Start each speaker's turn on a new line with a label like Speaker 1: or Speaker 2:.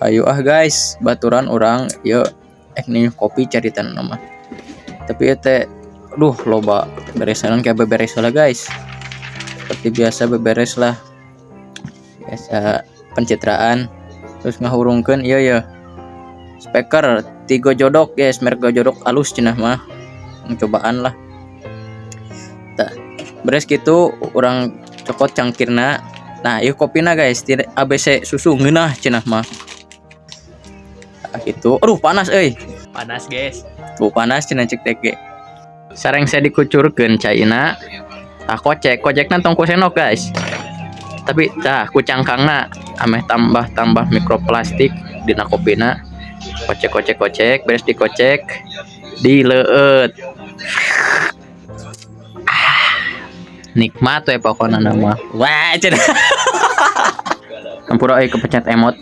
Speaker 1: Ayo ah guys, baturan urang ieu ek niuh kopi caritana mah. Tapi ieu teh aduh, loba beresanan, kayak beberes lah guys. Seperti biasa beberes lah. Biasa pencitraan. Terus ngahurungkeun ieu ya. Speaker tiga jodok guys, merek Goojodoq alus cenah mah. Cobaan lah. Tah, beres gitu urang cokot cangkirna. Nah, ieu kopina guys, tidak ABC susu, ngeunah cenah mah. Nah, gitu. Aduh, panas euy.
Speaker 2: Panas, guys.
Speaker 1: Tuh, panas cenah cek teh ge. Sareng saya dikucurkeun caina. Tah, kocek, kocekna tong ku sendok guys. Tapi tah ku cangkangna, ameh tambah-tambah mikroplastik dina kopina. Kocek kocek kocek, beres dikocek dileueut. Ah, nikmat we pokona mah. Wah, cenah. Hampura euy, kepencet emot.